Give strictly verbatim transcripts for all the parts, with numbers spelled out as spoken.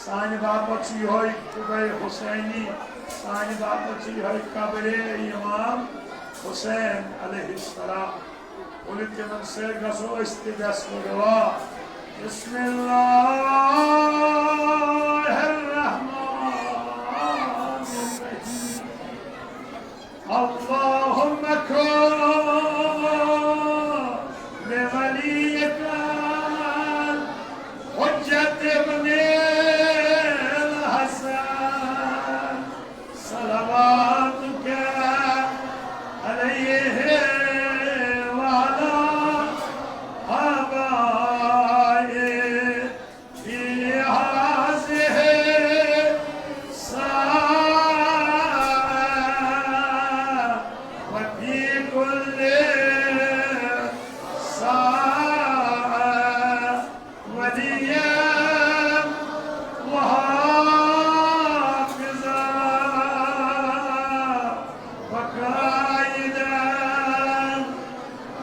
سانہِ باپتھ چھُ یِہوٚے قبہ حسینی، سانہِ باپتھ چھُ یِہوٚے قبرِ امام حسین علیہ السلام۔ ؤلِو تِمن سۭتۍ گژھو أسۍ تہِ گژھو دُعا۔ بسم اللہ الرحمن الرحیم۔ اللهم كن لوليك الحجة ابن الحسن صلواتك عليه وعلى آبائه في هذه الساعة وفي كل ساعة وليا وحافظا وقائدا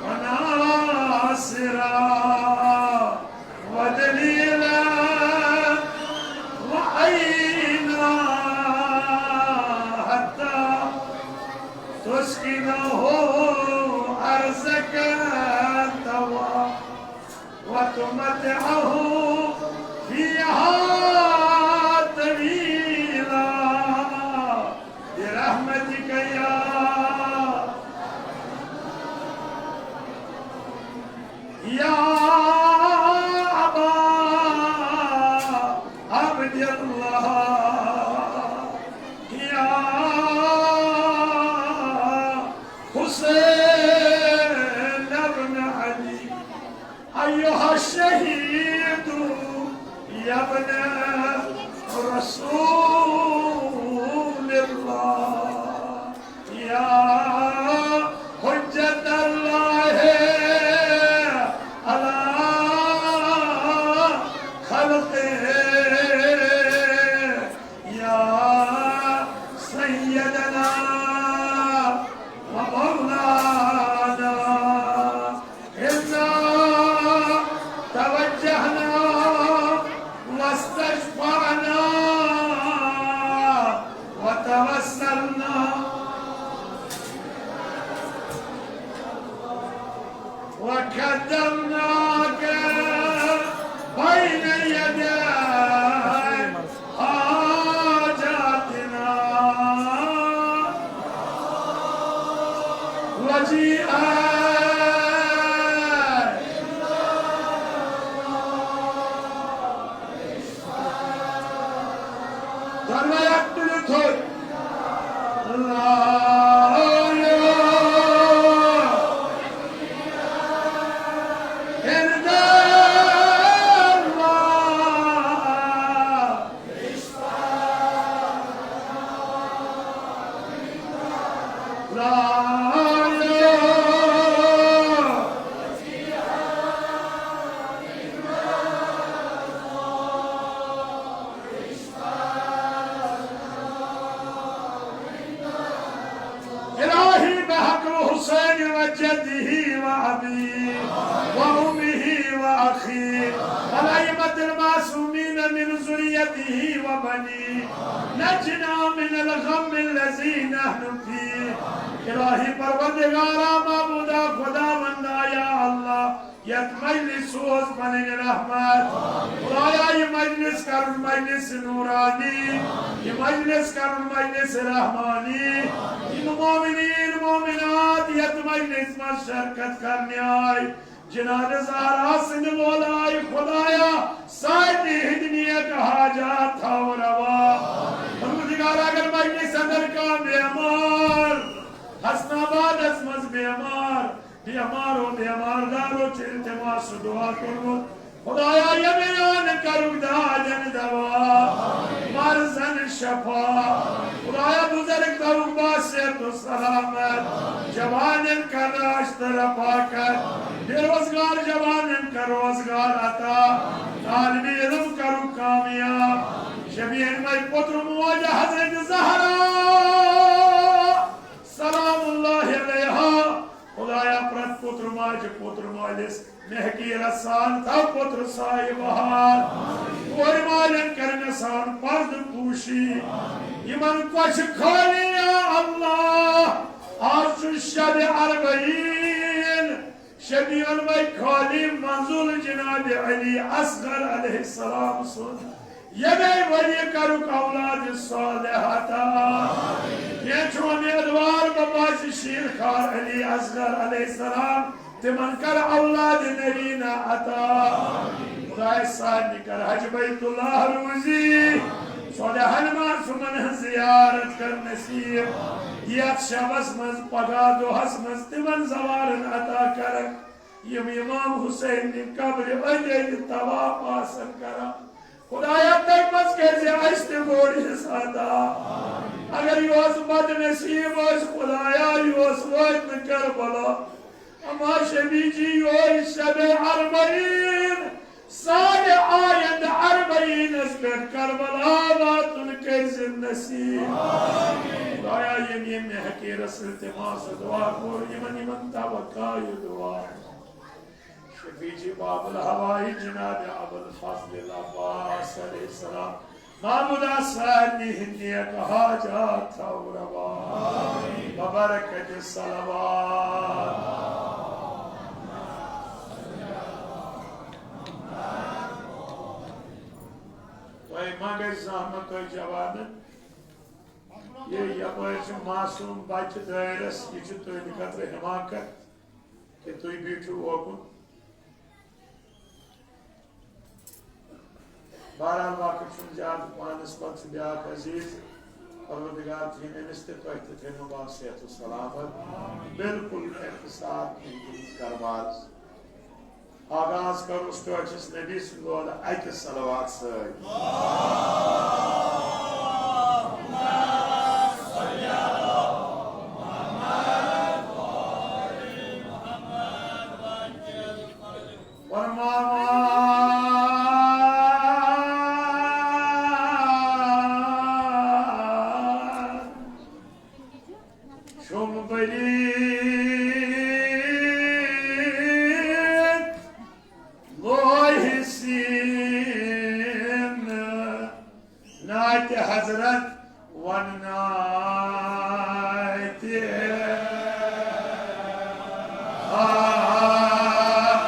وناصرا ودليلا وعينا حتى تسكنه أرضك طوعا وتمتعه فيها طويلا برحمتك يا يا أبا عبد الله، يا حسين بن علي، أيها الشهيد يا ابن رسول الله. يا حجة الله على خلقه، يا سيدنا ومولانا، إنا توجهنا واستشفعنا وتوسلنا وقدمناك بين يدي حاجاتنا وجيئا. دۄنوَے اَتھٕ تُلِو تھوٚد۔ لا إله إلا الله۔ لا إله إلهي بحق الحسين وجده وأبيه وأمه وأخيه والأئمة المعصومين من ذريته وبنيه، نجنا من الغم الذي نحن فيه۔ الهی پروردگارا، معبودا، خداوندا، یا اللہ، یتھ مجلس سوز پنٕنۍ رحمت۔ خدایا، یہِ مجلس کرُن مجلس نورانی، یہِ مجلس کرُن مجلس رحمانی۔ یِم مومنین مومنات یتھ مجلس منٛز شرکت کرنہِ آے، جناب زہرا سٕنٛدِ مولایہِ خدایا، سارنٕے ہٕنٛدۍ نیک حاجات تھاو روا۔ پروردگار، اگر مجلس اندر کانٛہہ بیمار، حسن آبادس منٛز بیمار، بیمارو بیمار دارو چھُ التماس دعا کوٚرمُت۔ خدایا، یمن کرُک دادن دوا، مرضن شفا۔ خدایا، بزرگ تھاوُکھ باصحت و سلامت، جوانن کر راشد رفاقت، بے روزگار جوانن کر روزگار عطا، طالب علم کرُک کامیاب۔ شبیہن مے پتر موج حضرت زہرا سلام اللہ علیہا۔ خدایا، پرٛٮ۪تھ پُتر ماجہِ پُتر مٲلِس مہکیٖرس سان تھاو پُتر سایہِ بہار۔ کورِ مالٮ۪ن کر مےٚ سان پردٕ پوشی۔ یِمن کۄچھِ خٲلی یا اللہ۔ آز چھُ شب اربعین۔ شبیُن بے خٲلی منزل جناب علی اصغر علیہ السلام سُنٛد۔ ییٚمے ؤریہِ کرُکھ اولاد صالح عطا۔ کینٛہہ چھُ امیدوار بابا جی شیر خار علی اصغر علیہ السلام، تِمن کر اولاد نرینہ عطا۔ خدایا سارنٕے کر حج بیت اللہ روزی۔ صالحن ما سُمن ہٕنٛز زیارت کر نصیب۔ یتھ شبس منٛز پگاہ دۄہس منٛز تِمن زوارن عطا کر۔ یِم امام حسین نہِ قبرِ أنٛدۍ أنٛدۍ طواف آسن کران۔ خدایا، تمہِ منٛز کٔرۍ زِ اسہِ تہِ بوٚڑ حصہٕ عطا۔ اگر یۄس بد نصیب ٲسۍ، خدایا، یۄس وٲتۍ نہٕ کربلا۔ اما شبی جی، یۄہے شب اربعین، سانہِ آیندٕ اربعینس پٮ۪ٹھ کربلا واتُن کٔرۍ زِ نصیب۔ خدایا، یِم یِم مےٚ حقیرس التماس دعا کوٚر، یِمن یِمن توقع یہِ دعا۔ شفیع جی باب الہوائی جناب ابوالفضل العباس علیہ السلام، معبودا سارنٕے ہٕنٛدۍ نیک حاجات تھاو روا۔ ببرکت صلوات۔ تۄہہِ ما گژھِ زحمت، تۄہہِ جوانن؟ یہِ یپٲرۍ چھُ معصوم بچہٕ دٲیرس، یہِ چھُ تُہنٛدِ خٲطرٕ حماقت۔ کہ تُہۍ بیٖٹھِو اوکُن۔ بہرحال، وقت چھُنہٕ زیادٕ، پانَس پتہٕ چھُ بیٛاکھ عزیز۔ پروردگار تھٲیِن أمِس تہِ، تۄہہِ تہِ تھٲیِن اللہ صحت و سلامت۔ بالکل اختصار کِہیٖنۍ، کَرٕ بہٕ عرض۔ آغاز کَرو أسۍ ٹٲٹھِس نبی سٕنٛدِ لولہٕ اَکہِ صلوات سۭتۍ۔ فرماوان چھُم بٔرِتھ لوہہِ سیٖنہٕ۔ نعتِ حضرت ونناوِ تہِ حاضر۔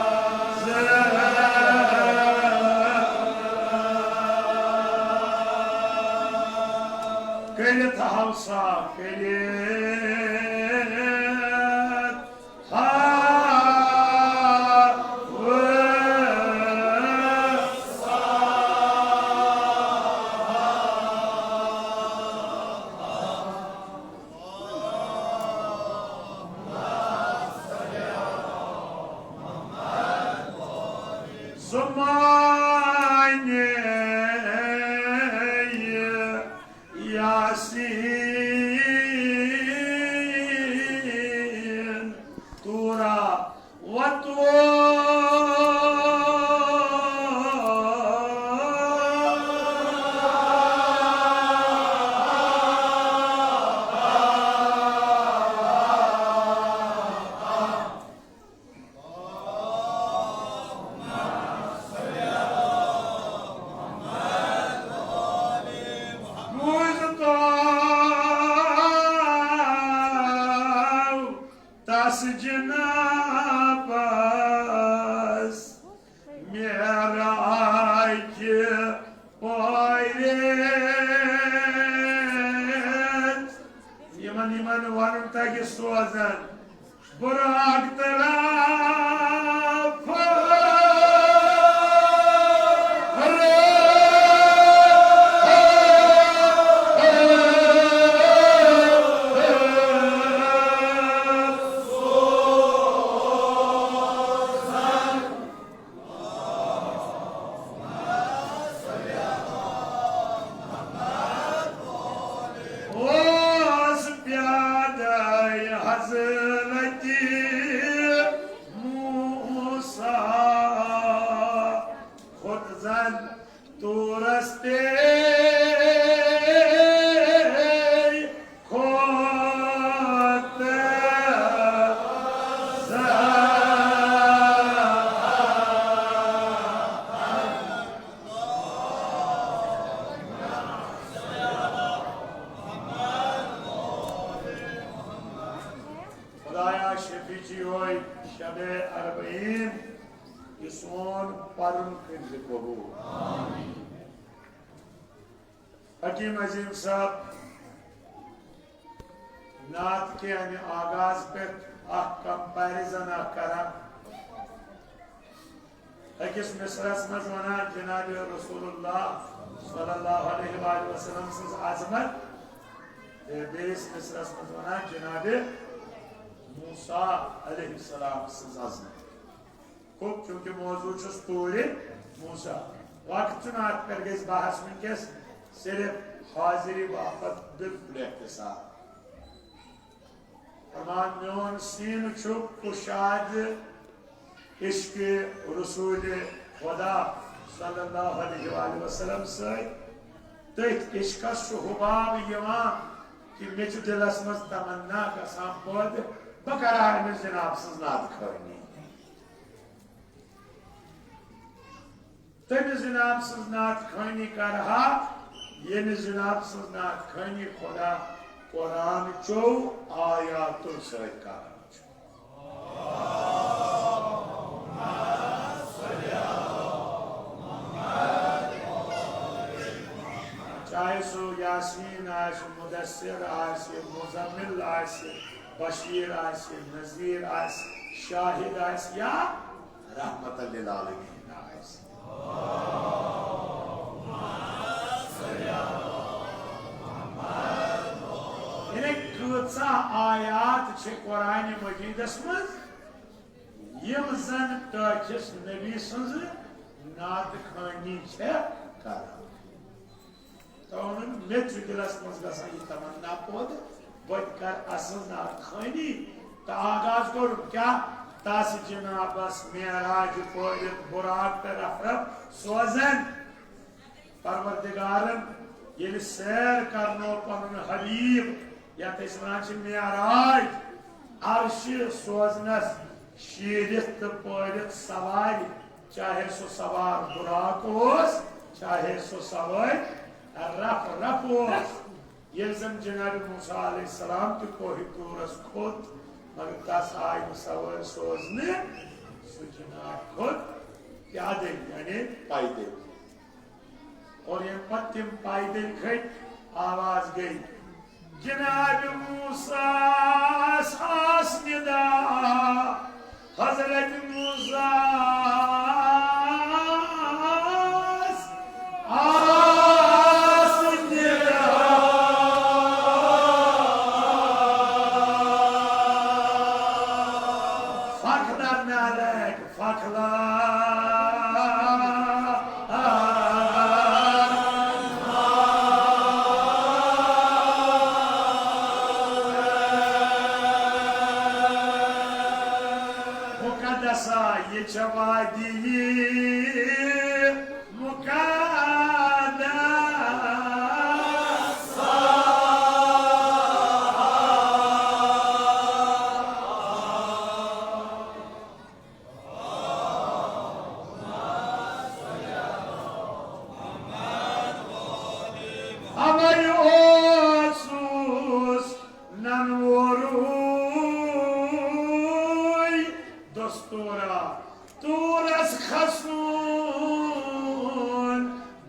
کٔرِتھ ہوسا کٔرِتھ۔ زمانِ یاسین طورا وطور۔ بوزتو تس جنابس معراج پٲرِتھ۔ یِمن، یِمن ونُن تگہِ سوزن۔ براق طرف۔ اوس پیادے حضرت موسیٰ کھوٚت زن طورس پے کھوٚت زن۔ خدایا شفیع چی ہوے شب اربعین، یہِ سون پرُن کٔرزِ قبول۔ حکیم عظیم صاحب، نعت کے یعنی آغاز پہ اکھ کمپیرزن اکھ کران۔ أکِس مصرعس منٛز ونان جناب رسول اللہ صلی اللہ علیہ وآلہ وسلم سٕنٛز عظمت، تہٕ بیٚیِس مصرعس منٛز ونان جناب موسیٰ علیہ السلام سٕنٛز عظمت۔ خوب، چونکہ موضوع چھُس طورِ موسیٰ، وقت چھُنہٕ اتھ پٮ۪ٹھ گژھِ بحث وٕنکیٚس، صرف حاضری باپتھ بالکل اختصار۔ فرمان، میون سینہٕ چھُ کُشاد عشق رسول خدا صلی اللہ علیہ وآلہ وسلم سۭتۍ۔ تٔتھۍ عشقس چھُ حباب یِوان کہ مےٚ چھُ دلس منٛز تمنا گژھان پٲدٕ، بہٕ کرٕ ہا أمِس جناب سٕنٛز نعت خوٲنی۔ تٔمِس جناب سٕنٛز نعت خوٲنی کرٕ ہا، ییٚمِس جناب سٕنٛز نعت خوٲنی خدا قرآن چو آیاتو سۭتۍ کران چھُ۔ چاہے سُہ یاسین آسہِ، مدثر آسہِ، مزمل آسہِ، بشیر آسہِ، نذیر آسہِ، شاہد آسہِ یا رحمت للعالمین آسہِ۔ یعنی کۭژاہ آیات چھِ قرآن مجیدس منٛز یِم زن ٹٲٹھِس نبی سٕنٛز نعت خوٲنی چھےٚ کران۔ تہٕ ووٚنُن، مےٚ تہِ چھُ دِلس منٛز گژھان یہِ تمنا پٲدٕ، بہٕ تہِ کرٕ اَسٕنٛز نعت خوٲنی۔ تہٕ آغاز کوٚر کیٛاہ؟ تس جنابس معراج پٲوِتھ، براق تہٕ رف رف سوزن۔ پروردگارن ییٚلہِ سیر کرنو پنُن حبیب، یتھ أسۍ ونان چھِ معراج، عرشہِ سوزنس شیٖرِتھ تہٕ پٲوِتھ سوارِ، چاہے سُہ سوار براق اوس، چاہے سُہ سوٲرۍ رف رف اوس۔ ییٚلہِ زن جناب موسیٰ علیہ السلام تہِ کوہِ طورس کھوٚت، مگر تس آیہِ نہٕ سوٲرۍ سوزنہٕ، سُہ جناب کھوٚت پیادے، یعنی پیدل۔ اور ییٚمہِ پتہٕ تِم پیدل کھٔتۍ، آواز گٔے، جناب موسیٰ ہس آس ندا، حضرت موسیٰ ہس آس ندا۔ فخر نالک فخلا۔ مقدسہ، یہِ چھےٚ وادی مقدسہ۔ اوے اوسُس ننوورُے دستورا، طورس کھسُن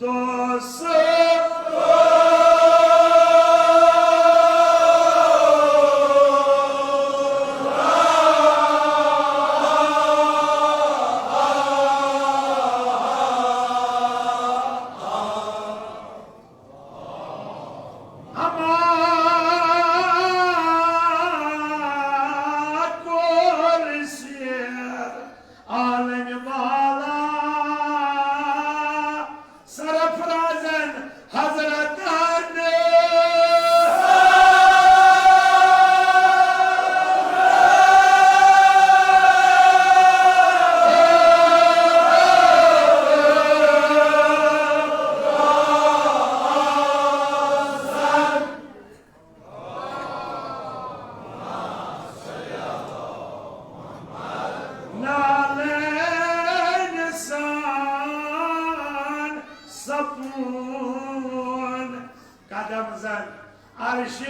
دوس۔ اما کوٚر سیر عالم والا، سرفرازن حضرتن۔ نالین سان سپون قدم زن عرشس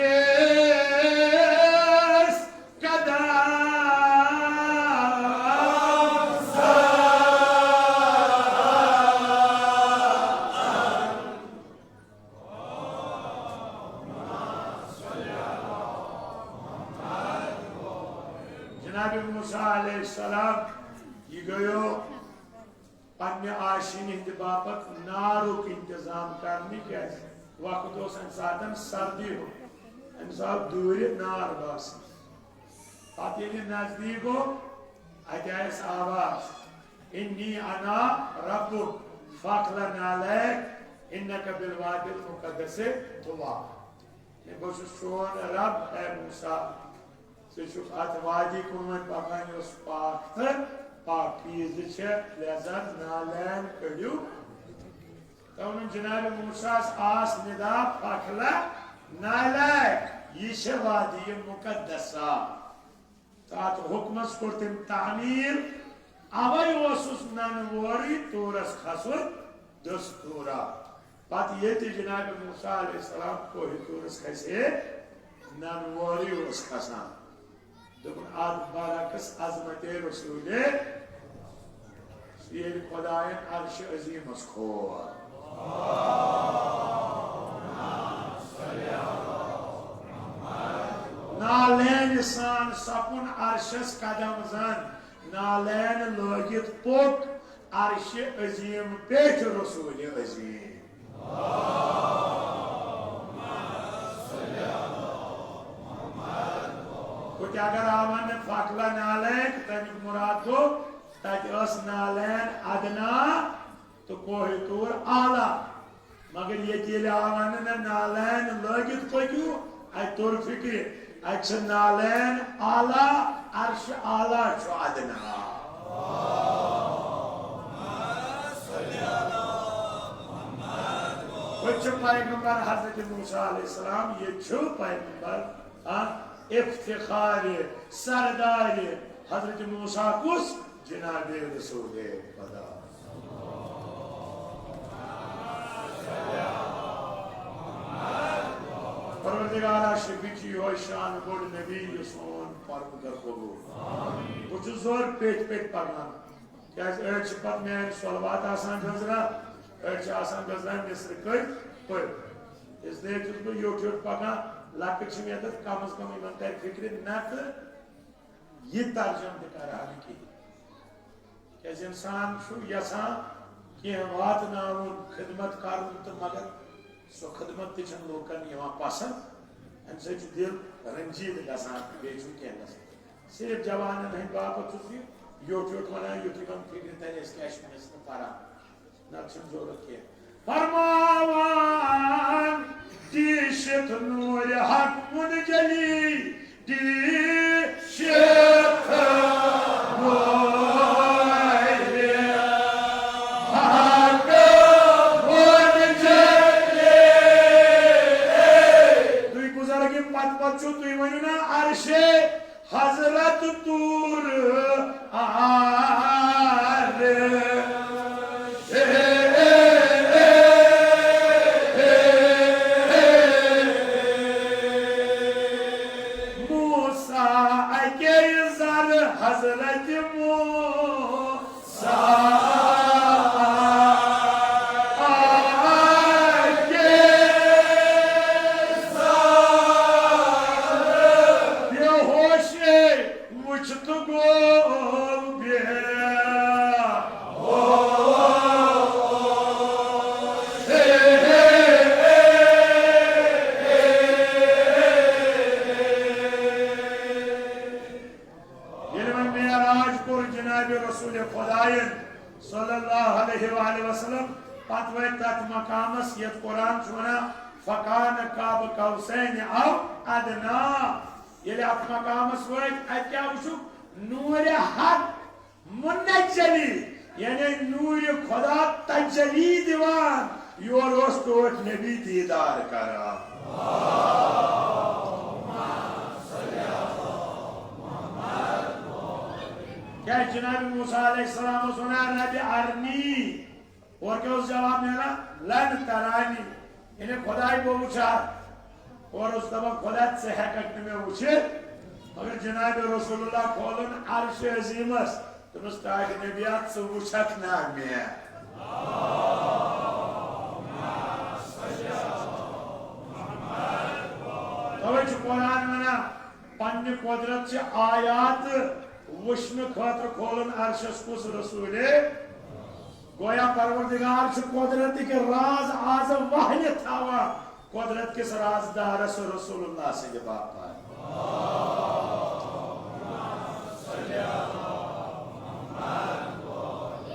قدم۔ جناب موسیٰ علیہ السلام، یہِ گٔیو پننہِ آشینہِ ہٕنٛدِ باپتھ نارُک انتظام کرنہِ، کیازِ وقت اوس امہِ ساتن سردی ہُنٛد، أمِس آو دوٗرِ نار باسان۔ پتہٕ ییٚلہِ نزدیٖک گوٚو، اتہِ آیس آواز، "انی انا ربک فاخلع نعلیک انک بالوادی المقدس طویٰ"۔ ہے، بہٕ چھُس چون رب، اے موسیٰ۔ ژٕ چھُکھ اتھ وادی کُن وۄنۍ پکان، یۄس پاک تہٕ پاکیزٕ چھےٚ، لہذا نعلین کٔڑِو۔ تہٕ ووٚنُن جناب موسیٰ ہس آس ندا، "فاخلع نعلیک"، یہِ چھےٚ وادی مقدسہ۔ تہٕ اتھ حکمس کوٚر تٔمۍ تعمیٖل۔ اوے اوسُس ننہٕ وورٕے طورس کھسُن دستوٗرا۔ پتہٕ ییٚلہِ تہِ جناب موسیٰ علیہ السلام کوہِ طورس کھسہِ ہے، ننہٕ وورٕے اوس کھسان۔ دوٚپُن، "اتھ برعکس عظمت رسول"، ییٚلہِ خدایَن عرشِ عظیٖمس کھول۔ نعلینہِ سان سپُن عرشس قدم زن، نعلین لٲگِتھ پوٚک عرشِ عظیٖم پیٚٹھۍ رسولِ عظیٖم۔ ہُتہِ اگر آو وننہٕ فاخلع نعلیک، تمیُک مراد گوٚو، تتہِ ٲس نعلین ادنا تہٕ کوہِ طور اعلیٰ۔ مگر ییٚتہِ ییٚلہِ آو وننہٕ، نہ، نعلین لٲگِتھ پٔکِو، اتہِ توٚر فکرِ، اتہِ چھِ نعلین اعلیٰ، عرشِ اعلیٰ چھُ ادنا۔ ہُتہِ چھُ پیغمبر حضرت موسیٰ علیہ السلام، ییٚتہِ چھُ پیغمبر، آ، افتخارِ، سردارِ حضرت موسیٰ کُس؟ جناب رسول خدا۔ پروردگارا، شفیع چھُ یِہوٚے شان بوٚڑ نبی، یہِ سون پرُن کر قبول۔ بہٕ چھُس زورٕ پیٚٹھۍ پیٚٹھۍ پکان، کیازِ أڑۍ چھِ پتہٕ میٲنۍ صلوات آسان گٔنزران، أڑۍ چھِ آسان گٔنزران مصرٕ کٔرۍ پٔرۍ۔ اس لیے چھُس بہٕ یوٚٹ یوٚٹ پکان، لۄکٕٹۍ چھِ مےٚ تتھ کم از کم یِمن ترِ فکرِ، نتہٕ یہِ ترجمہٕ تہِ کرٕ ہا نہٕ کِہیٖنۍ۔ کیازِ انسان چھُ یژھان کینٛہہ واتناوُن، خدمت کرُن، تہٕ مگر سۄ خدمت تہِ چھنہٕ لوٗکن یِوان پسند۔ امہِ سۭتۍ چھُ دل رنجیدٕ گژھان تہٕ بیٚیہِ چھُنہٕ کینٛہہ گژھان۔ صرف جوانن ہٕنٛدِ باپتھ چھُس یہِ یوٚٹ یوٚٹ ونان، یُتھ یِمن فکرِ ترِ، أسۍ کیٛاہ چھِ مےٚ سۭتۍ پران۔ نتہٕ چھُنہٕ ضروٗرت کینٛہہ۔ فرماوان دیٖشِتھ نوٗرِ حق منجلی، دیٖشِتھ نوٗرِ حق منجلی۔ تُہۍ بُزرگ یِم پتہٕ پتہٕ چھِو، تُہۍ ؤنِو نا عرشے حضرت طور آر۔ موسیٰ اکے زر حضرت موسیٰ۔ بے ہوشے وُچھ تہٕ گوٚو بے ہوش۔ ییٚلہِ وۄنۍ معراج کوٚر جناب رسول خدایَن صلی اللہ علیہ وآلہ وسلم، پتہٕ وٲتۍ تتھ مقامس یتھ قرآن چھُ ونان، "فکان قاب قوسین او ادنا"۔ ییٚلہِ اتھ مقامس وٲتۍ، اتہِ کیٛاہ وٕچھُکھ؟ نوٗرِ حق منجلی، یعنی نوٗرِ خدا تجلی دِوان۔ یورٕ اوس ٹوٹھ نبی دیٖدار کران۔ کیٛازِ جناب موسیٰ علیہ السلام اوس ونان، "رب ارنی"، اورٕ کیٛاہ اوس جواب میلان؟ "لن ترانی"، یعنی خداے بہٕ وٕچھِ ہا۔ اورٕ اوس دپان، "خدا، ژٕ ہٮ۪ککھ نہٕ مےٚ وٕچھِتھ"، مگر جناب رسول اللہ کھولُن عرشِ عظیٖمس، دوٚپنس، "ٹاٹھۍ نبیا، ژٕ وٕچھکھ نا مےٚ؟" توے چھُ قرآن ونان، پننہِ قۄدرت چہِ آیات وٕچھنہٕ خٲطرٕ کھولُن عرشس کُس رسوٗلے؟ گویا پروردگار چھُ قۄدرتٕکۍ راز از وہنہِ تھاوان قۄدرت کِس رازدارس رسول اللہ سٕنٛدِ باپتھ۔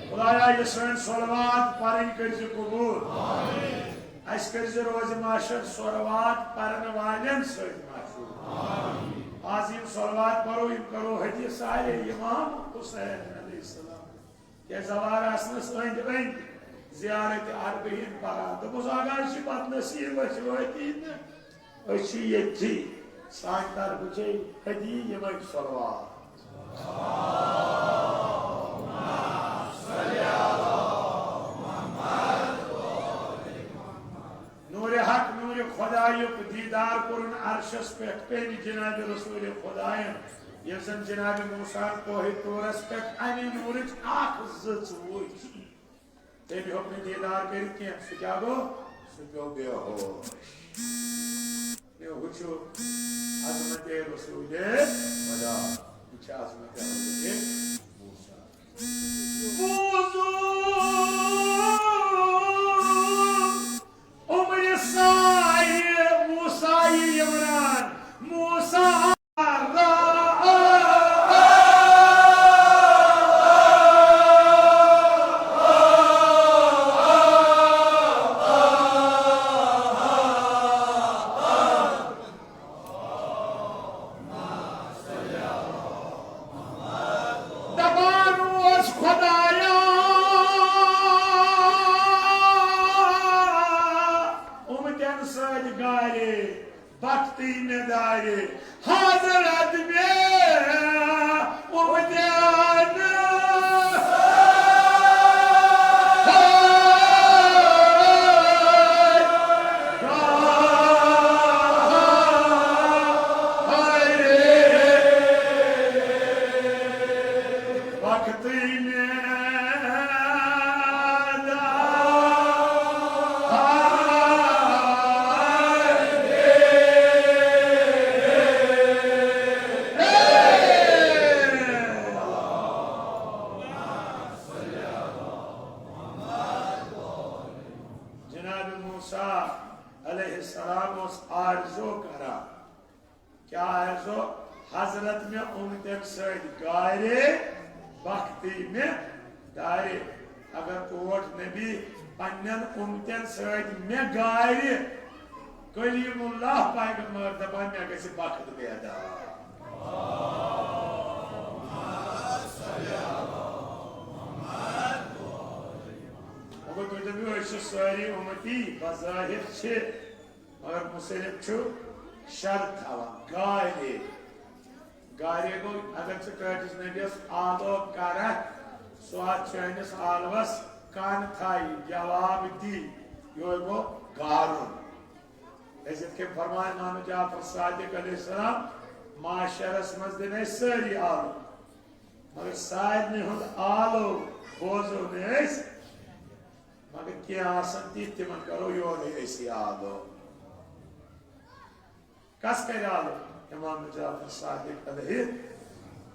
خدایا، یہِ سٲنۍ صلوات پرٕنۍ کٔرۍ زِ قبول۔ اسہِ کٔرۍ زِ روزِ محشر صلوات پرن والٮ۪ن سۭتۍ محشور۔ از یِم صلوات پرو، یِم کرو ہدیہ سارے امام حسین علیہ السلام۔ کیازِ سوار آسنس أنٛدۍ أنٛدۍ زیارت اربعین پران۔ دوٚپمس، اگر چھِ بد نصیب أسۍ وٲتی تہٕ أسۍ چھِ ییٚتھی۔ سانہِ طرفہٕ چھے ہدی یِمے صلوات۔ نورِ حق، نورِ خدایُک دیٖدار کوٚرُن عرشس پٮ۪ٹھ، پیٚیہِ جناب رسول خدایَن، ییٚلہِ زن جناب موسیٰ کوہِ طورس پٮ۪ٹھ امہِ نورٕچ اکھ زٕژ وٕچھ۔ تٔمۍ ہیوٚک نہٕ دیٖدار کٔرِتھ کینٛہہ۔ سُہ کیٛاہ گوٚو؟ سُہ پیوٚو بے ہوش۔ مےٚ وٕچھُو عظمت رسول خدا۔ یہِ چھِ عظمت حضرت موسیٰ۔ بوٗزُم عمرِ سایہِ، موسیٰ عمران، موسیٰ دپان اوس، خدایا، اُمتن سۭتۍ گارے، بختی مےٚ دارے، حضرت مےٚ اُمتن۔ وقتٕے مےٚ جناب موسیٰ علیہ السلام اوس آرزو کران۔ کیٛاہ آرزو؟ حضرت مےٚ اُمتن سۭتۍ گارے، بختی مےٚ دارے۔ اگر ٹوٹھ نبی پننٮ۪ن اُمتن سۭتۍ مےٚ گارِ، کلیم اللہ پیغمبر دپان، مےٚ گژھِ بخت بیدار۔ مگر تُہۍ دٔپِو، أسۍ چھِ سٲری اُمتی، بظٲہِر چھِ۔ مگر مُصنِف چھُ شرط تھاوان، گارے۔ گارے گوٚو، اگر ژٕ کٲٹِس نبیَس آلو کرکھ، سُہ اَتھ چٲنِس آلوَس کَن تھایہِ، جواب دی، یِہوٚے گوٚو گارُن۔ أسۍ یِتھ کٔنۍ فرماے امام جعفر صادق علیہ السلام، معاشرس منٛز دِن أسۍ سٲری آلو، مگر سارنٕے ہُنٛد آلو بوزو نہٕ أسۍ۔ مگر کینٛہہ آسن تِتھۍ، تِمن کرو یورے أسی آلو۔ کس کرِ آلو؟ امام جعفر صادق علیہ،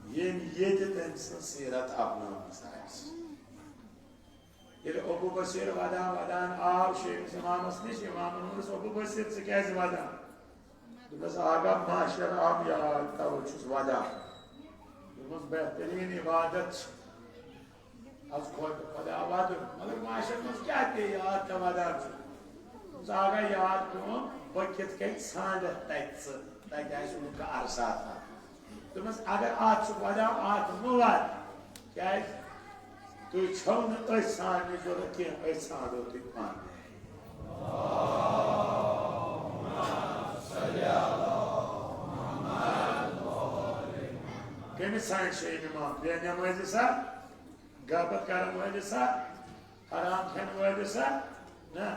ییٚمۍ ییٚتہِ تٔمۍ سٕنٛز سیرت اپنٲومٕژ آسہِ۔ ییٚلہِ ابو بصیر ودان ودان آو شیخ امامس نِش، امامن ووٚنُس، "ابو بصیر، ژٕ کیازِ ودان؟" دوٚپمَس، "آقا، محشر آو یاد، توے چھُس ودان۔" دوٚپمَس، "بہتریٖن عبادت چھِ۔ از کھوتہٕ خدا ودُن، مگر محشر منٛز کیٛاہ پیٚیہِ یاد تہٕ ودان چھُ؟" دوٚپمَس، "آقا، یاد پیوٚم، بہٕ کِتھ کٔنۍ ژھانٛڈَتھ تَتہِ ژٕ؟ تَتہِ آسہِ لُکہٕ عرصاتھ آسان۔" دوٚپمَس، "اگر اتھ چھُ ودان، اتھ مہٕ ود۔ کیازِ؟ تُہۍ چھَو نہٕ أسۍ ژھانٛڈنٕچ ضروٗرت کینٛہہ، أسۍ ژھانٛڈو تُہۍ پانہٕ۔" کٔمِس ژھانٛڈِ شیخ امام؟ بے نمٲزِ سا؟ غٲبت کرن وٲلِس سا؟ حرام کھٮ۪ن وٲلِس سا؟ نہ،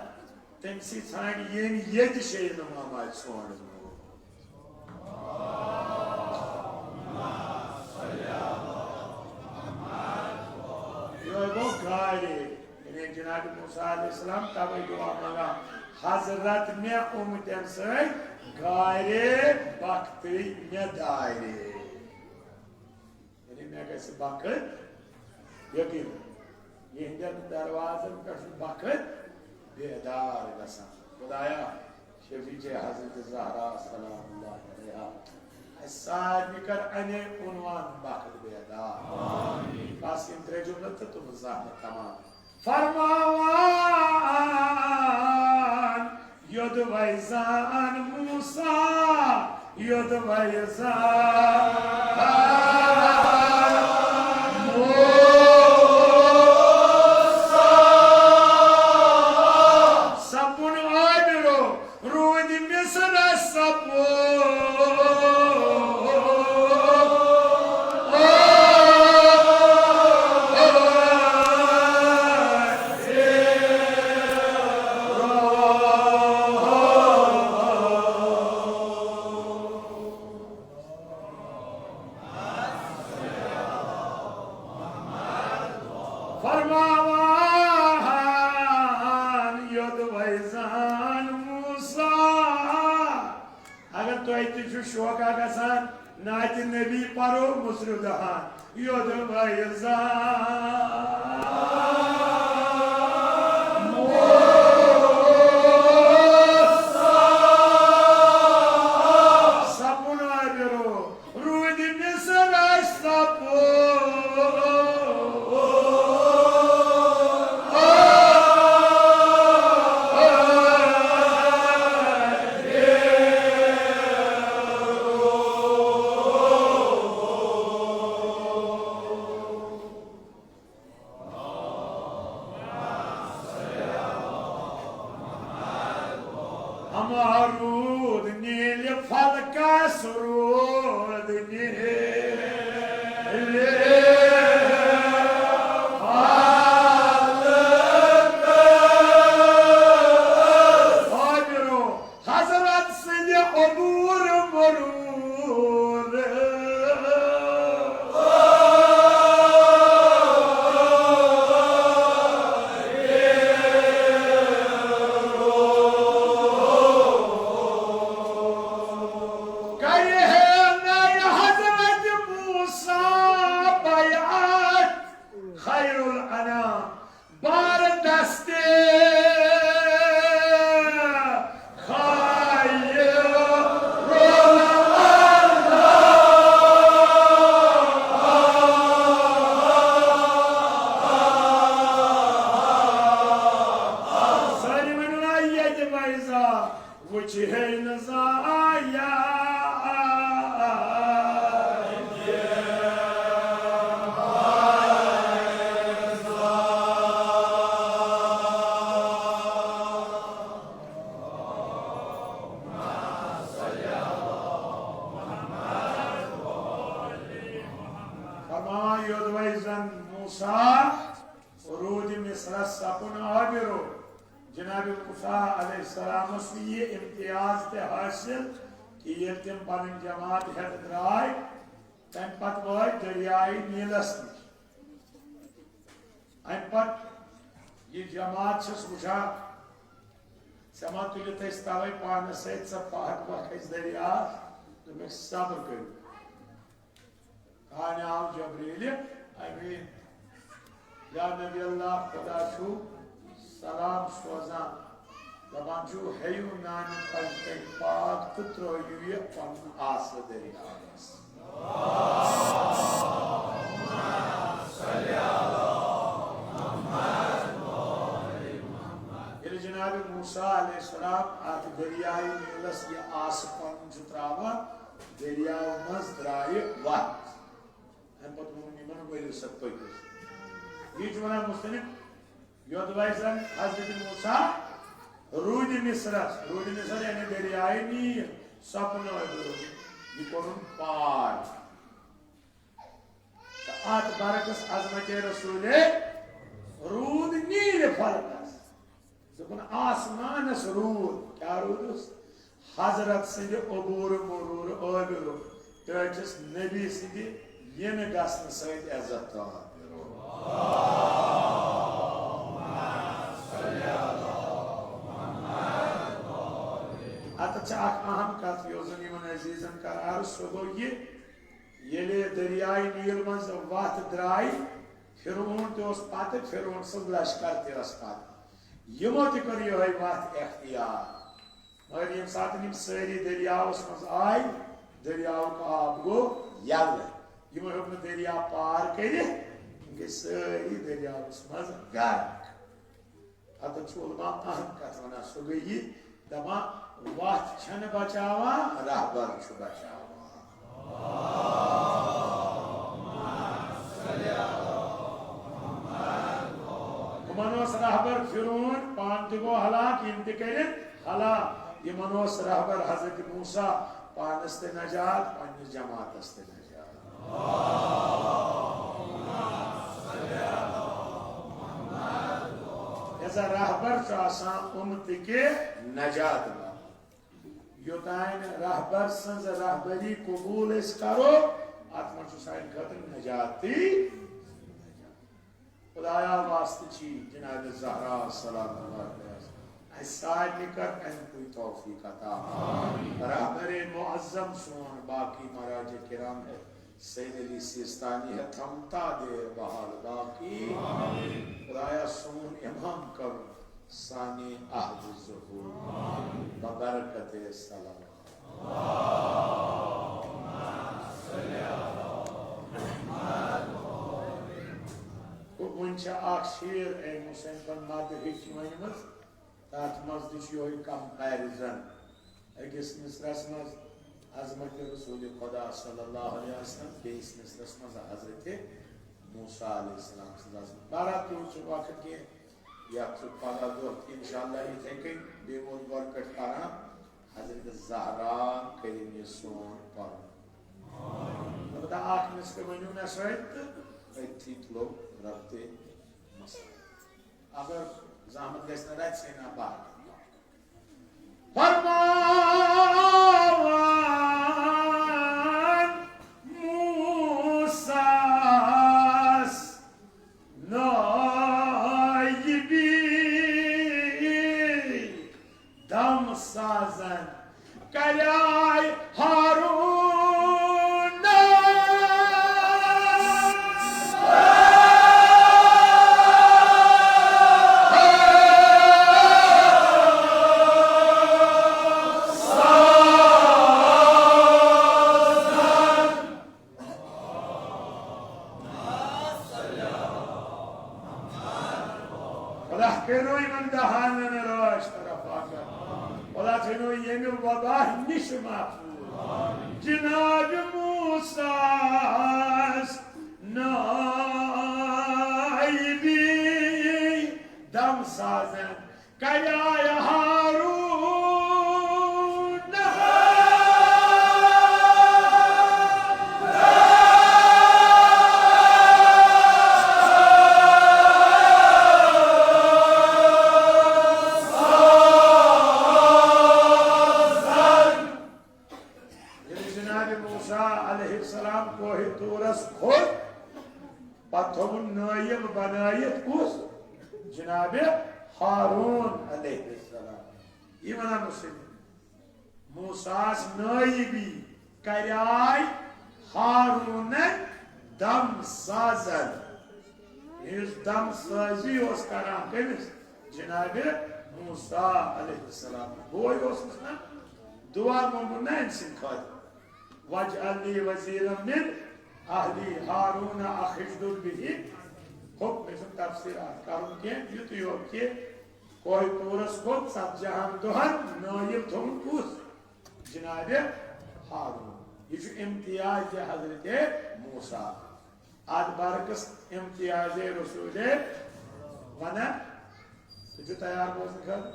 تٔمۍ سٕے ژھانٛڈِ، ییٚمۍ ییٚتہِ شیخ امام آسہِ ژھانٛڈمُت۔ یِہوٚے گوٚو گارے۔ یعنی جناب موسیٰ علیہ السلام توے دعا منگان، "حضرت مےٚ اُمتن سۭتۍ کارِ بختٕے مےٚ دارِ۔ یعنی مےٚ گژھِ بخت یقین۔ یِہنٛدٮ۪ن دروازن پٮ۪ٹھ چھُ بخت بیدار گژھان۔ خدایا، شفیع حضرت زہرا سلام اللہ علیہا، اَسہِ سارنٕے کر اَنے عنوان بخت بیدار۔ بس یِم ترٛےٚ جملہٕ تہٕ تِم زٕ ہتھ تمام۔ فرماوان یوٚدوَے زان موسیٰ، یوٚدوَے زان موسیٰ۔ سپُن عابرو روٗدِ مصرس سپُن۔ فرماوان یوٚدوَے زان موسیٰ۔ اگر تۄہہِ تہِ چھُ شوقا گژھان نعتِ نبی پرو مصرِ دہان، یوٚدوَے زان موسیٰ۔ سپُن عابرو روٗدِ مصرس سپُن۔ ہما روٗد نیٖلہِ فلکس، روٗد نیٖلہِ فلکس۔ عابرو حضرت سٕنٛدِ عبوٗر مرور۔ کرِ ہے نَے حضرت موسیٰ بیعت خیر الانام۔ بار دستے خیر الانام۔ سٲری ؤنِو نا ییٚتہِ بیضا وٕچھِ ہے نہٕ زانٛہہ۔ فرماوان یوٚدوَے زن موسیٰ روٗدِ مصرس سپُن عابرو۔ جناب موسیٰ علیہ السلامس یہِ امتیاز تہِ حٲصِل کہِ ییٚلہِ تِم پنٕنۍ جماعت ہٮ۪تھ درٛاے، تمہِ پتہٕ وٲتۍ دٔریاے نیٖلس نِش۔ امہِ پتہٕ یہِ جماعت چھس وٕچھان، ژےٚ ما تُلِتھ أسۍ توے پانس سۭتۍ، ژٕ پکھ وکھ أسۍ دٔریاو؟ دوٚپمَکھ، صبر کٔرِو۔ کانہِ آو جبریٖلِ امیٖن۔ یا نبی اللہ، خدا چھُ سلام سوزان، دپان چھُ، ہیٚیِو نانہِ پنجتن پاک تہٕ ترٲوِو یہِ پنُن آسہٕ دٔریاوس۔ ییٚلہِ جناب موسیٰ علیہ السلام اتھ دٔریاے نیٖلس یہِ آسہٕ پنُن چھُ ترٛاوان، دٔریاو منٛز درٛایہِ وَتھ۔ اَمہِ پتہٕ ووٚن یِمن، ؤلِو سا پٔکِو۔ یہِ چھُ وَنان مُصنِف، یوٚدوَے زَن حضرت موسیٰ روٗدِ مصرس، روٗدِ مصر یعنی دٔریاے نیٖل، سۄ کُن ٲدٕ روٗد، یہِ کوٚرُن پار۔ تہٕ اَتھ برعکس عظمت رسولِ روٗد نیٖلہِ فلکس۔ دوٚپُن، آسمانس روٗد۔ کیٛاہ روٗدُس؟ حضرت سٕنٛدِ عبوٗر مرور عٲبِرُک، ٹٲٹھِس نبی سٕنٛدِ یِنہٕ گژھنہٕ سۭتۍ عزت تام۔ اتھ چھِ اکھ اہم کتھ یۄس زن یِمن عزیزن کران ٲس، سۄ گوٚو یہِ، ییٚلہِ دٔریاے نیٖل منٛز وتھ درٛاے، فرعون تہِ اوس پتہٕ، فرعون سٕنٛز لشکر تہِ ٲس پتہٕ۔ یِمو تہِ کٔر یِہوٚے وتھ اختیار۔ مگر ییٚمہِ ساتہٕ یِم سٲری دٔریاوس منٛز آے، دٔریاوُک آب گوٚو یَلہٕ۔ یِمو ہیوٚک نہٕ دٔریاو پار کٔرِتھ، یِم گٔے سٲری دٔریاوس منٛز غرق۔ اتھ چھُ علماء اہم کتھ ونان، سۄ گٔے یہِ، دپان، وتھ چھنہٕ بچاوان، رہبر چھُ بچاوان۔ ہُمن اوس رہبر فرعون، پانہٕ تہِ گوٚو ہلاک، یِم تہِ کٔرِن ہلاک۔ یِمن اوس رہبر حضرت موسیٰ، پانس تہِ نجات، پننِس جماعتس تہِ نجات۔ ییٚلہِ زن رہبر چھُ آسان اُمتہٕ کہِ نجات باپتھ۔ یوٚتام رہبر سٕنٛز رہبری قبول أسۍ کرو، اتھ منٛز چھُ سانہِ خٲطرٕ نجاتٕے۔ خدایا واسطہٕ چھی جناب زہرا سلام اللہ علیہا، اسہِ سارنٕے کر امہِ پُے توفیق عطا۔ رہبر معظم سون باقی مراجع کرام ہے، سید علی سیستانی ہے، تھمتا دیر بحال باقی۔ خدایا سون امام کر سانہِ عہد ظہور ببرکت سلام۔ گوٚو وۄنۍ چھےٚ اکھ شعر أمۍ حسین بن مدحٕچ ؤنمٕژ، تتھ منٛز تہِ چھُ یِہوٚے comparison۔ أکِس مصرعس منٛز عظمت رسول خدا صلی اللہ علیہ وسلم، بیٚیِس مصرعس منٛز حضرت موسیٰ علیہ السلام سٕنٛز عظمت۔ بہرحال تیوٗت چھُ وقت کینٛہہ، یتھ چھُ پگاہ دۄہ تہِ انشاءاللہ یِتھے کٔنۍ بیٚیہِ ووت گۄڈٕ پٮ۪ٹھ پران۔ حضرت زہرا کٔرِن یہِ سون پرُن۔ البتہ اکھ مِسکہٕ ؤنِو مےٚ سۭتۍ تہٕ أتھی تُلو ربطِ مسلہٕ۔ اگر زحمت گژھِ نہ رَژِ سٕے نہ باقٕے۔ فرمان موسیٰ نٲیِبی دم سازن کریائے ہارون۔ خدا کٔرِنو یِمن دہانن رٲچھ طرف اکھ۔ خدا تھٲینو ییٚمہِ وبا نِش محفوظ۔ جناب موسیٰ نٲیِبی دم سازن کریائے ہارون۔ ییٚلہِ جناب موسیٰ علیہ السلام کوہِ طورس کھوٚت، پتہٕ تھوٚوُن نٲیِب بنٲیِتھ کُس؟ جناب ہارون علیہ السلام۔ یہِ ونان اوس أمۍ، موسیٰ ہس نٲیِبی کریائے ہارونن دم سازن۔ یُس دم سازی اوس کران کٔمِس؟ جناب موسیٰ علیہ السلام۔ بوے اوسُس نا؟ دعا مونگُن نا أمۍ سٕنٛدِ خٲطرٕ۔ واجعل لی وزیرا من اہلی ہارون اخی اشدد بہ۔ حکم، مےٚ چھُنہٕ تفسیٖر اَتھ کَرُن کینٛہہ، یُتُے یوت کہِ کوہِ طورس کھوٚت ژتجی ہن دۄہن نٲیِب تھوٚوُن کُس؟ جناب ہارون۔ یہِ چھُ امتیاز حضرت موسیٰ۔ اتھ برعکس امتیاز رسول ونان، تُہۍ چھِو تیار بوزنہٕ خٲطرٕ؟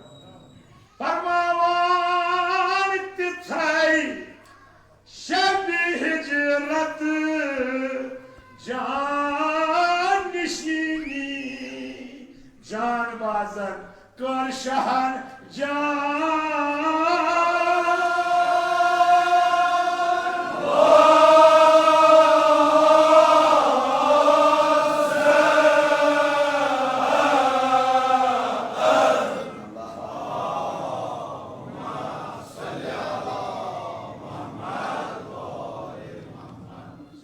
فرماوان تِتھے شب ہجرت جان نشینی، جان بازن کر شہن جان۔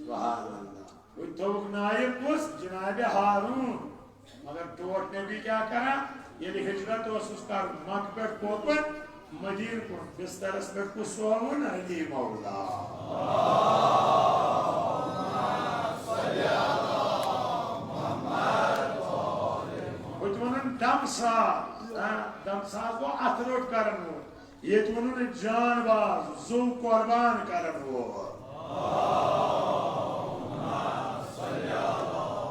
سبحان اللہ۔ وۄنۍ تھوٚوُکھ نایب کُس؟ جناب ہارون۔ مگر ٹوٹھ نبی کیٛاہ کران؟ ییٚلہِ ہجرت اوسُس کرُن مکہٕ پٮ۪ٹھ کوپن مدینہٕ کُن، بسترس پٮ۪ٹھ کُس سووُن؟ علی مولا۔ ہُتہِ ووٚنُن دم ساز، ہاں، دم ساز گوٚو اتھٕ روٚٹ کرن وول۔ ییٚتہِ ووٚنُن جان باز، زُو قۄربان کرن وول۔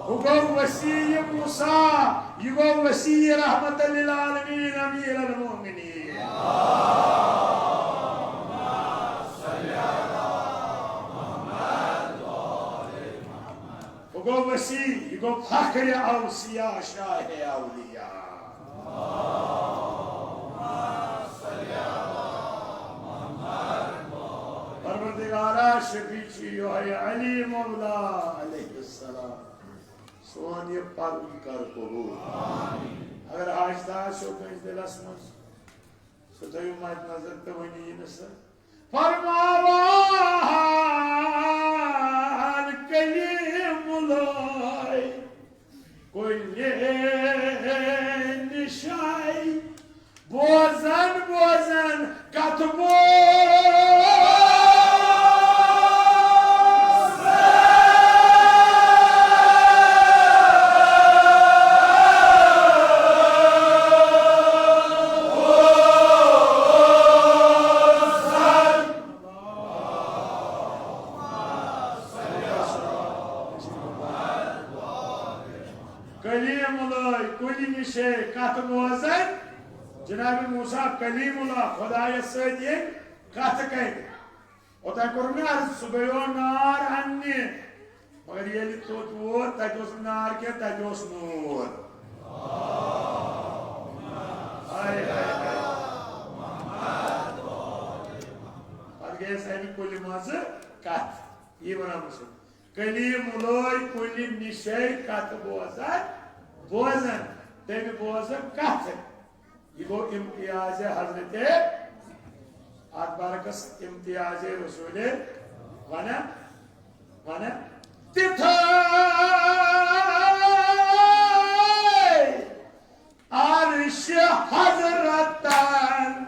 ہُہ گوٚو وصی موسیٰ، یہِ گوٚو وصی رحمت للعالمین امیر المومنین۔ ہُہ گوٚو وصی، یہِ گوٚو فخر اوصیاء شاہ اولیاء۔ پروردگارا، شفیع چھُ یِہوٚے علی مولا علیہ السلام۔ سون یہِ پرُن کر قبول۔ اگر آج تہِ آسیو کٲنٛسہِ دِلس منٛز، سُہ تھٲیِو مد نظر تہٕ ؤنِو یہِ نہٕ سا۔ فرماوان کلیم لوے کُلہِ نِشے، بوزن بوزن کتھ بوزن۔ کلیم لوے کُلہِ نِشے کتھ بوزن۔ جناب موسیٰ کلیم اللہ خدایس سۭتۍ ییٚلہِ کتھ کرِ، اوتام کوٚر مےٚ عرض، سُہ گٔیو نار اننہِ، مگر ییٚلہِ توٚت ووت، تتہِ اوس نہٕ نار کینٛہہ، تتہِ اوس نوٗر۔ ہاے، ہاے، ہاے۔ پتہٕ گٔیَس امہِ کُلہِ منٛزٕ کتھ، یی ونان بہٕ چھُس۔ کلیم لوے کُلہِ نِشے کتھ بوزن، بوزن، تٔمۍ بوزن کتھ۔ یہِ گوٚو امتیاز حضرت، اتھ برعکس امتیاز رسول۔ ونان، ونان، تِتھے عرش حضرتن۔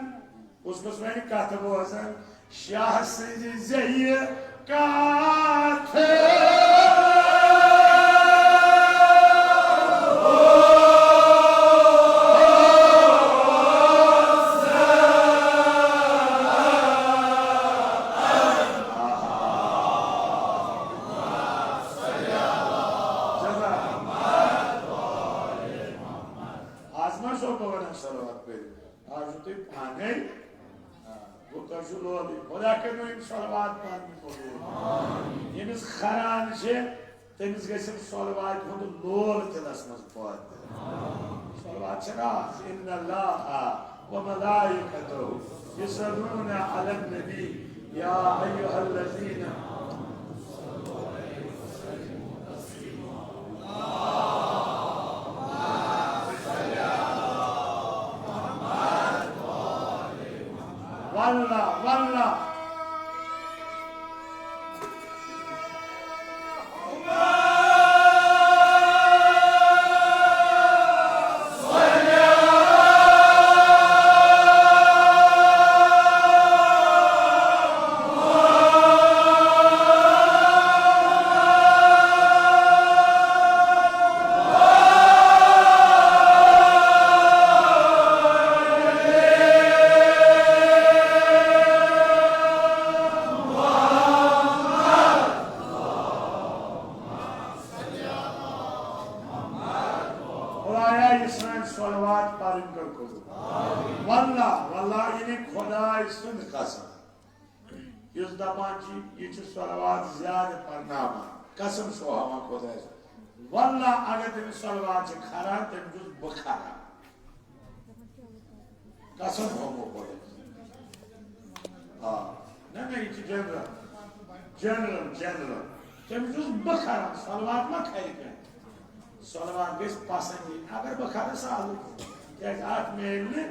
کُس کُس وَنہِ کتھ بوزان؟ شاہ سٕنٛزِ زیٚیہِ کتھ۔ آز ما چھو بہٕ ونان صلوات پٔرِو؟ آز چھو تُہۍ پانے۔ آ، گوٚو تۄہہِ چھُو لولٕے۔ خۄدا کٔرِنو یِم صلوات پرنہِ قبوٗل۔ ییٚمِس کھران چھِ، تٔمِس گژھن صلواتہِ ہُنٛد لول دِلس منٛز پٲدٕ۔ صلوات چھِ راز، ان اللہ و ملائکتہ یصلون علی النبی، یا ایھا الذین واللہ، واللہ۔ خدایا، یہِ سٲنۍ صلوات پرٕنۍ کر قبول۔ واللہ، واللہ، یعنی خداے سٕنٛد قسم، یُس دپان چھُ، یہِ چھُ صلوات زیادٕ پرناوان، قسم چھُ ہاوان خدایس۔ واللہ، اگر تٔمِس صلوات چھِ کھران، تٔمِس چھُس بہٕ کھران۔ قسم کھوٚمُت خۄدایَس۔ آ۔ نہ، نہ، یہِ چھُ جنرل۔ General, general. تٔمِس چھُس بہٕ کھران، صلوات ما کھرِ کانٛہہ؟ صلوات گژھِ پسنٛد یِنۍ۔ اگر بہٕ کھرٕ سہلٕے، کیٛازِ اَتھ میلہِ نہٕ،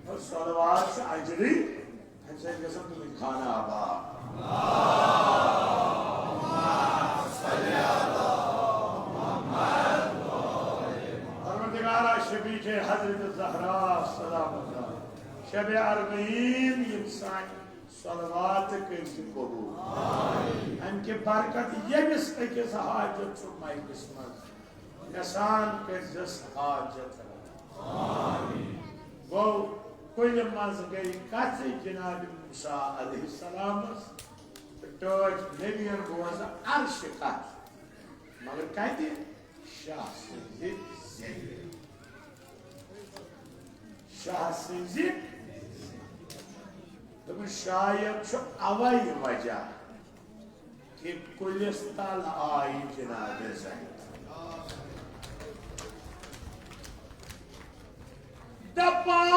اور صلوات چھُ اجرٕے، اَمہِ سۭتۍ گژھن تُہٕنٛدۍ خانہٕ آباد۔ ہے حضرت زہرا سلام اللہ، شب اربعین یِم سانہِ صلوات کٔرۍ زِ قبول۔ امہِ کہِ برکت ییٚمِس أکِس حاجت چھُ مجلس منٛز، یژھان کٔرۍ زِس حاجت روا۔ گوٚو، کُلہِ منٛز گٔے کتھِ جناب موسیٰ علیہ السلامس تہٕ ٹٲٹھۍ نبین بوزٕ عرشہِ کتھ۔ مگر کتہِ؟ شاہ سٕنزِ زیوِ۔ شاہ سٕنزِ۔ دوٚپُن، شاید چھُ اوے وجہ کہِ کُلِس تل آیہِ جناب زید۔ دپان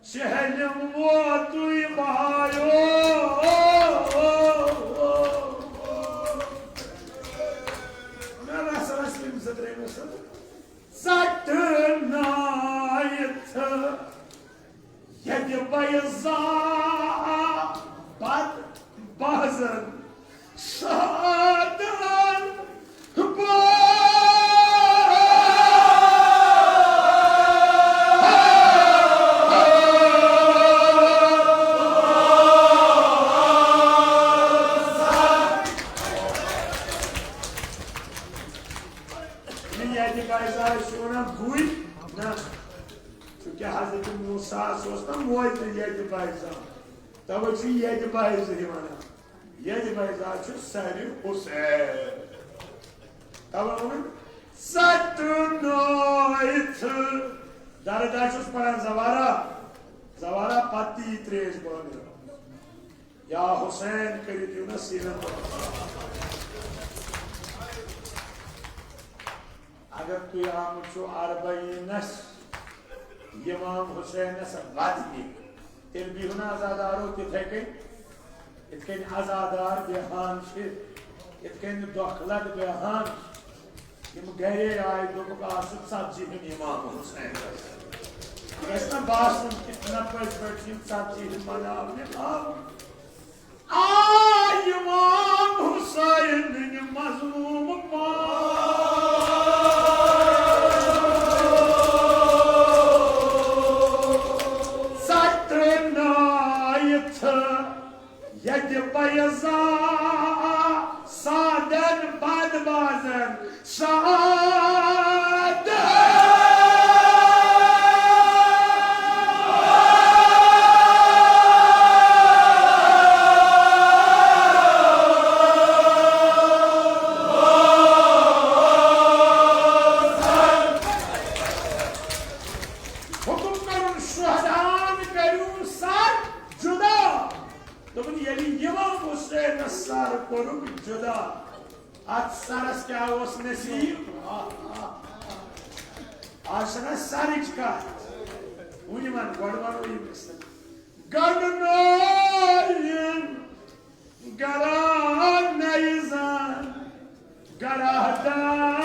سہلم ووتُے بایو۔ مےٚ رس رس یِم زٕ ترٛےٚ مےٚ سۭتۍ۔ ژٹنٲیِتھ ییٚتہِ بیضا بد بازن سادن۔ ییٚتہِ کیٛازِ آسہِ وَنان گُرۍ؟ نہ۔ چونکہ حضرت موسیٰ ہس اوس نہ موتہِ ییٚتہِ بیضا۔ توے چھُ ییٚتہِ بیضا یہِ وَنان۔ ییٚتہِ بیضا چھُ سرِ حسین۔ توے ووٚنُن، ژٹنٲیِتھ۔ دردا چھُس پران زوارا، زوارا پتہٕ تہِ یہِ تریش بٲگرٲو۔ یا حسین کٔرِو دِیِو نہ سیٖنَن پٮ۪ٹھ۔ اگر تُہۍ آمٕتۍ چھِو اربعینس امام حسینس ودنہِ، تیٚلہِ بِہِو نہ عزادارو تِتھے کٔنۍ، یِتھ کٔنۍ عزادار بیہان چھِ، یِتھ کٔنۍ دۄکھٕ لد بیہان۔ یِم گرے آے، دوٚپُکھ، آز چھُ ژتجی ہُنٛد امام حسین۔ گژھِ نہ باسُن کہِ نہ پٔزۍ پٲٹھۍ چھِ یِم ژتجی ہِنٛدۍ مناونہِ آمٕتۍ۔ آے امام حسین مظلوم پان۔ ژٹنٲیِتھ ییٚتہِ بیضا سادن بد بازن سادن۔ حکم کرُن شہداہن کٔرِو سر جدا۔ دوٚپُن، ییٚلہِ امام حسینس سر کوٚرُکھ جدا، اتھ سرس کیٛاہ اوس نصیب؟ آز چھنہ سرٕچ کتھ۔ وُنہِ ون، گۄڈٕ ونو یہِ قصہٕ۔ گنڈنٲیِن گرا نَیہِ زن گرا دار۔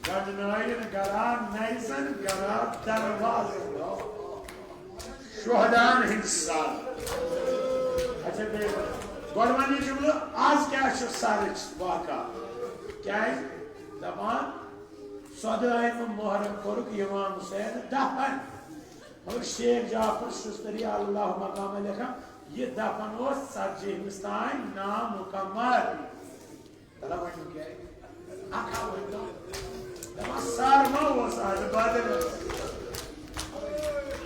گنڈنٲیِن گرا نَیہِ زن گرا دروازٕ۔ شہداہن ہٕنٛدۍ سر۔ اچھا، بیٚیہِ وَن۔ گۄڈٕ وَن یہِ جملہٕ، از کیٛاہ چھُ سرٕچ واقعہ؟ کیٛازِ؟ دَپان، ژۄدٲہِمہِ محرم کوٚرُکھ امام حسین دفن۔ مگر شیخ جعفر شستری اللہ مقام لیکھان، یہِ دفن اوس ژتجی ہِمِس تام نامکمل۔ تَلہ ؤنِو کیٛاہ؟ اَکھ ہا ؤنۍ تو۔ دَپان سر ما اوس آز بدل۔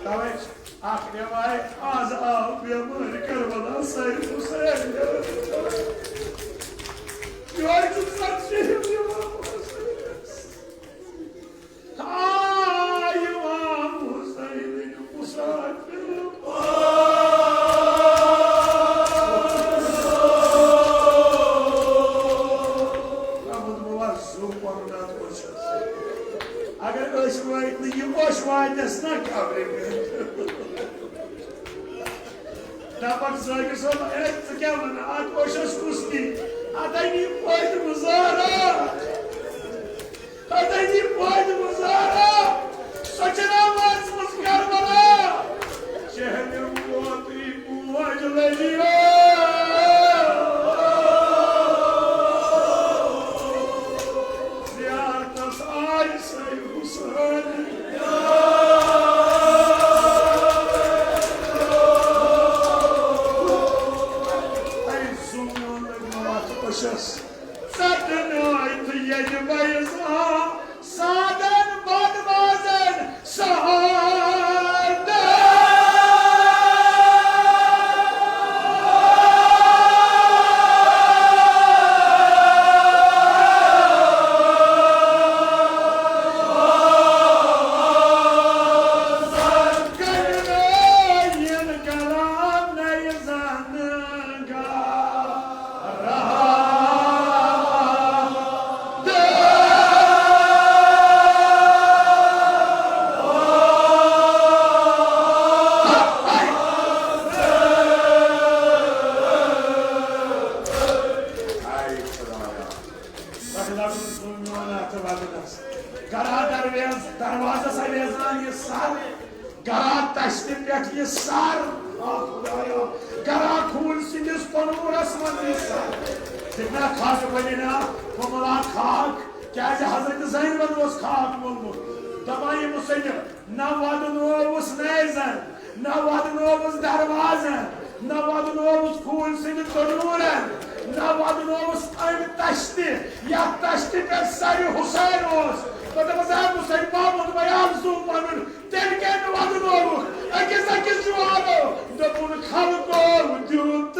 توے چھِ اَکھ روایت، آز آو بیمٲرۍ کربلا سید حسین۔ یورٕ چھُ سر شہید یِوان۔ آے امام حسین مسافر۔ اگر أسۍ وٲتۍ نہٕ یہِ اوٚش واتٮ۪س نہ قبرِ پٮ۪ٹھ۔ دپان ذٲکر صٲب، ہے، ژٕ کیٛاہ ونان؟ اتھ اوشس کُس نی؟ اتھ ہے نی فٲیدٕ گُزارا۔ اتھ ہے نی فٲیدٕ گُزارا۔ سۄ چھےٚ نا وٲژمٕژ کربلا۔ شہرِ ووتُے بوج لٔجیو۔ زیارتس آے سید حسین۔ اے زوٗن لٔگۍ مےٚ اَتھ أچھس۔ ژٹنٲوِتھ ییٚلہِ بہٕ یہِ زانٛہہ سادن بدمازن سہارٕ۔ گرا درویز، دروازس اویزان یہِ سر، گرا تشتہِ پٮ۪ٹھ یہِ سر، آ خدایا، گرا کھوٗلۍ سٕنٛدِس تنوٗرس منٛز یہِ سر۔ دِکھ نا کھس ؤنہِ نا، بہٕ مُلا خاک، کیازِ حضرت زینبن اوس خاک ووٚنمُت۔ دپان یہِ مُصنف، نہ ودنووُس نیزن، نہ ودنووُس دروازن، نہ ودنووُس کھوٗلۍ سٕنٛدِ تنوٗرن، نہ ودنووُس امہِ تشتہِ، یتھ تشتہِ پٮ۪ٹھ سرِ حسین اوس۔ مےٚ دوٚپمس، ہے مُصنفا، ووٚن مےٚ آز زُو پنُن، تیٚلہِ کیٛازِ ودنووُکھ؟ أکِس أکِس جوابو دوٚپُن، خلقو دیُت۔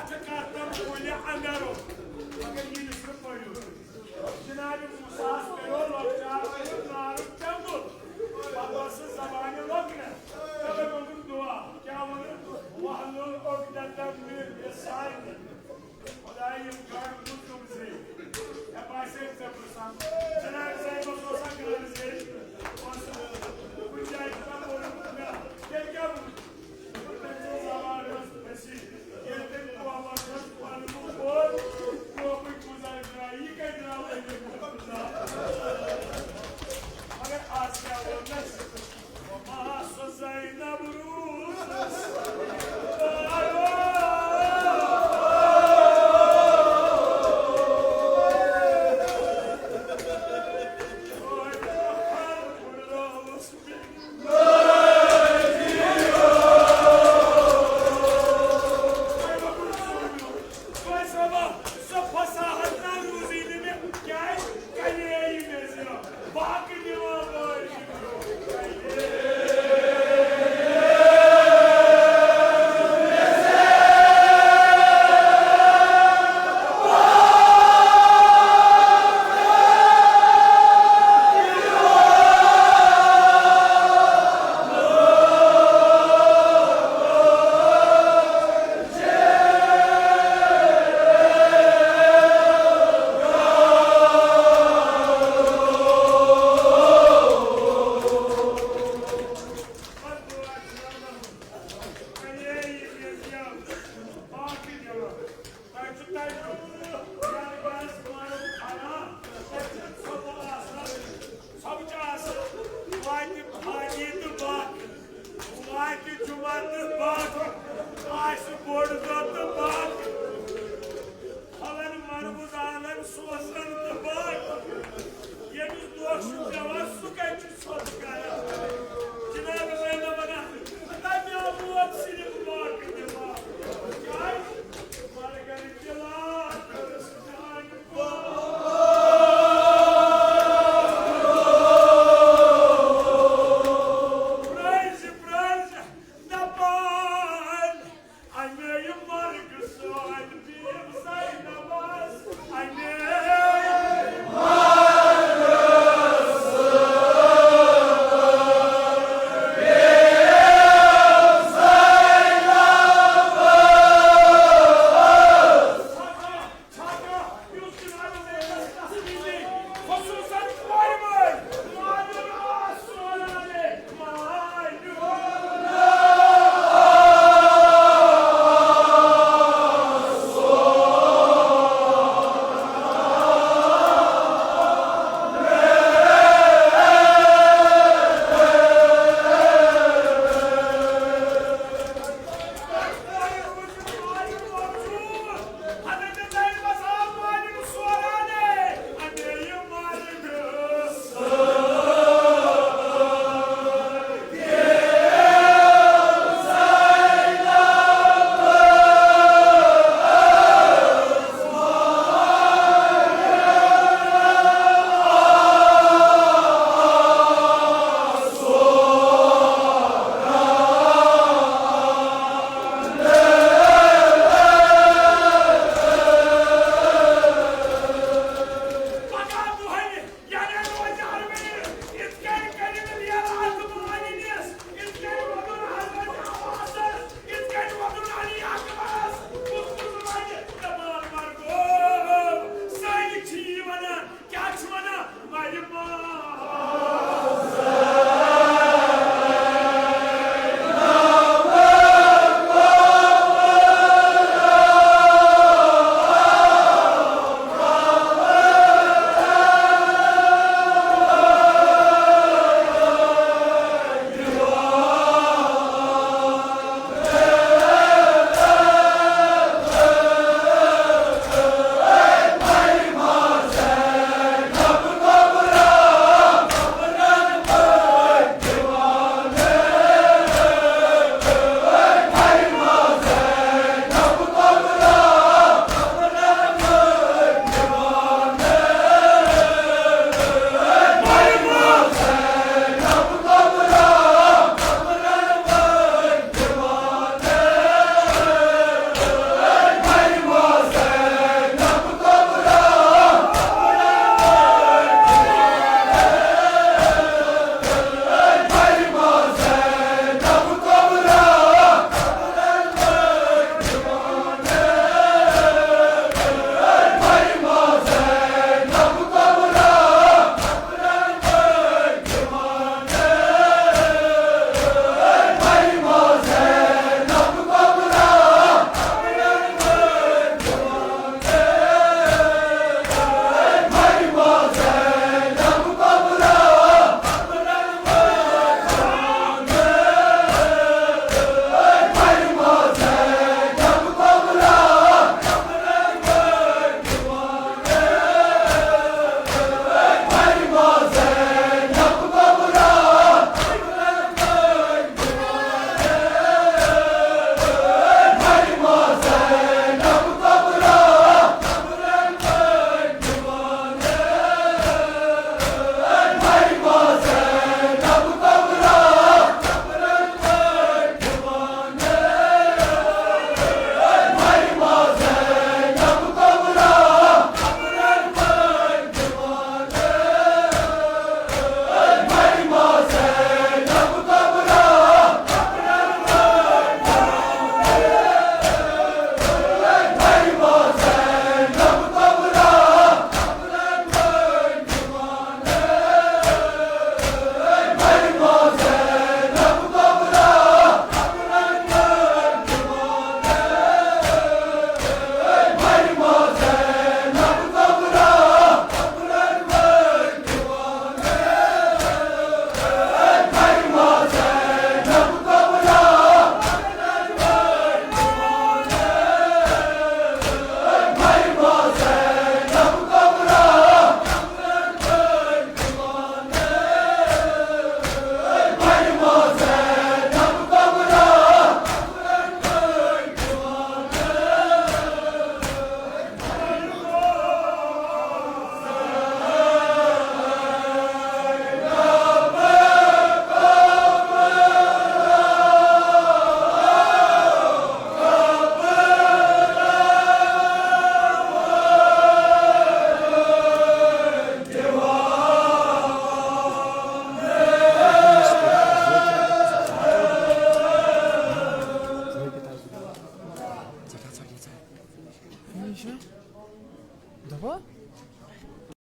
ژٕ کر تم کُلہِ اندر۔ مگر یہِ نہٕ سُہ پٔرِو۔ جناب موسیٰ ہس کریو لۄکچار نارُک چنگُل۔ پتہٕ ٲسٕس زبانہِ